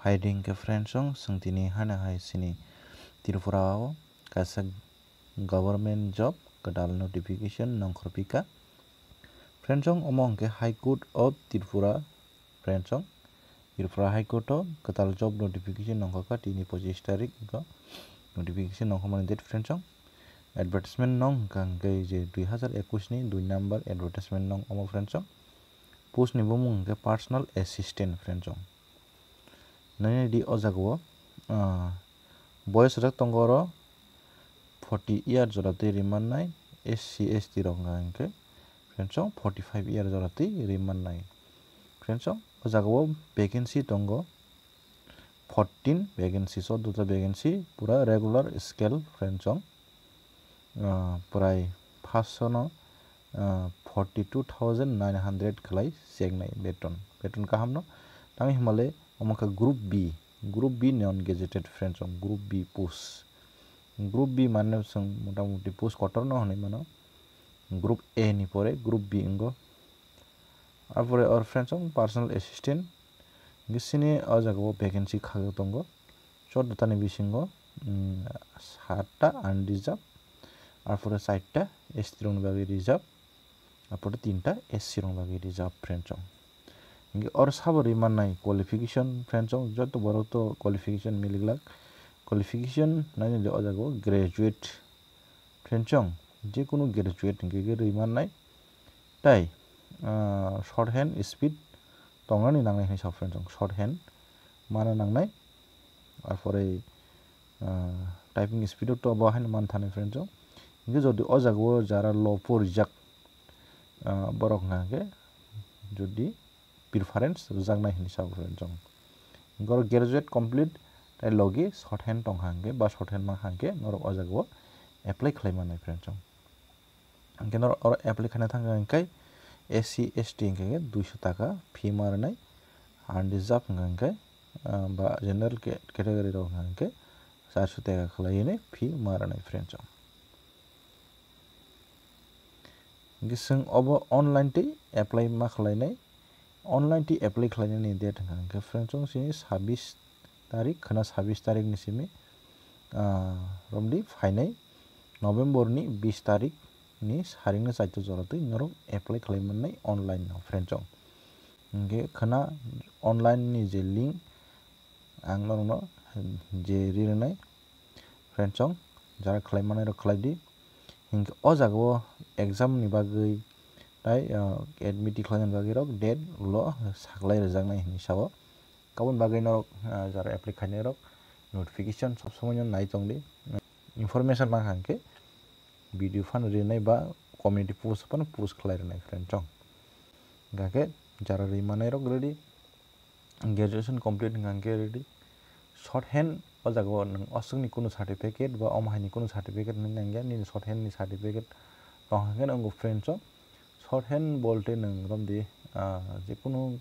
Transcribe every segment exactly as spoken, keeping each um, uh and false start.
Hai ring khe friends song, chwng tini hana hai sini Tripura o kaisa government job kwtal notification nongkhor pika. Friends song, omo hwnkhe High Court of Tripura, friends song, Tripura High Court o kwtal job notification nongkhor kha tini pochis tarik o notification nongkhor mani date, friends song. Advertisement nong hwnkha hwnkhe je dui hazar ekush ni dui number advertisement nong omo, friends song. Post ni bumung hwnkhe personal assistant, friends song. Nini di o jaga o, ah, boyes rok tongo oro forty year jora twi rimannai, S C, S T rok hwnkha hwnkhe, friends song, forty five year jora twi rimannai. Friends song, o jaga o vacancy tongo fourteen vacancy, choddo ta vacancy, pura regular scale, friends song. Ah, prai paanch sho no, ah, forty two thousand nine hundred khlai chengnai beton, beton kaham no. Tang himale omo kha group B, group B non gazetted, friends song, group B post. Group B mane chwng motamuti post kotor no hwnwi mano. Group A ni pore group B wngo. Arpore or, friends song, personal assistant. Hwnkhe sini o jaga o vacancy khagwi tongo. Choddo ta ni bisingo, mm, satta unreserved, arpore chaita S T rokni bagwi reserved, arpore tinta S C rokni bagwi reserved, friends song. Hwnkhe oro sabo rimannai qualification, friends song, joto borok to qualification miliglak. Qualification nainai le o jaga o graduate, friends song, je kunu graduate hwnkhe khe rimannai. Tai, ah, short hand speed tongnani nangnai hinwi sa, friends song, short hand mana nangnai. Arpore, ah, typing speed o to bo haino man thani, friends song. Hwnkhe jodi o jaga o jara low porijak, ah, borok hwnkha hwnkhe jodi preference rwjaknai hinwi sa, friends song. Hwnkhe oro graduate complete tai logi short hand tongkha hwnkhe ba short hand mankha hwnkhe norok o jaga o apply khlai mannai, friends song. Hwnkhe norok oro apply khaina thangkha hwnkhe S C, S T hwnkhe duisho taka fee ma rwnai, unreserved hwnkha hwnkhe, ah, ba general ca-, category rok hwnkha hwnkhe charso taka khlai hwnwi fee ma rwnai, friends song. Hwnkhe chwng obo online twi apply ma khlainai, online twi apply khlainani date hwnkha hwnkhe, friends song, chini sabis tarik, khwna sabis tarik ni simi, ah, romdi phainai November ni bis tarik ni saringno chaito jora twi norok apply khlai mannai online no, friends song. Hwnkhe khwna online ni je link ang norokno je ri rwnai, friends song, jara khlai manai rok khlai di. Hwnkhe o jaga o exam ni bagwi tai, ah, admit khlaina bagwi rok date ulo saklai rwjaknai hinwi sao. Aboni bagwi norok, ah, jara apply khainai rok notification sob somoi no nai tong di. Information mankha hwnkhe video phano rinai ba community post phano post khlai rwnai, friends song. Hwnkha khe jara ri manai rok ready, graduation complete hwnkha hwnkhe ready. Short hand o jaga o nwng aswkni kunu certificate ba omo haini kunu certificate hinwi nangya, nini short hand ni certificate tong hwnkhe nw wngo, friends song. Short hand bolte nwng romdi, ah, jekunu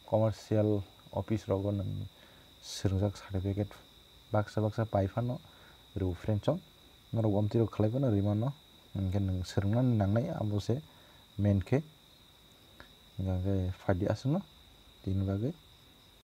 commercial office rogo nwng swrwngjak certificate baksa baksa pai phano rw, friends song. Norok omtwi rok khlai phano ri mano, hwnkhe nwng swrwngnani nangnai abo se main khe. Hwnkhe phaidi aswkno tini bagwi.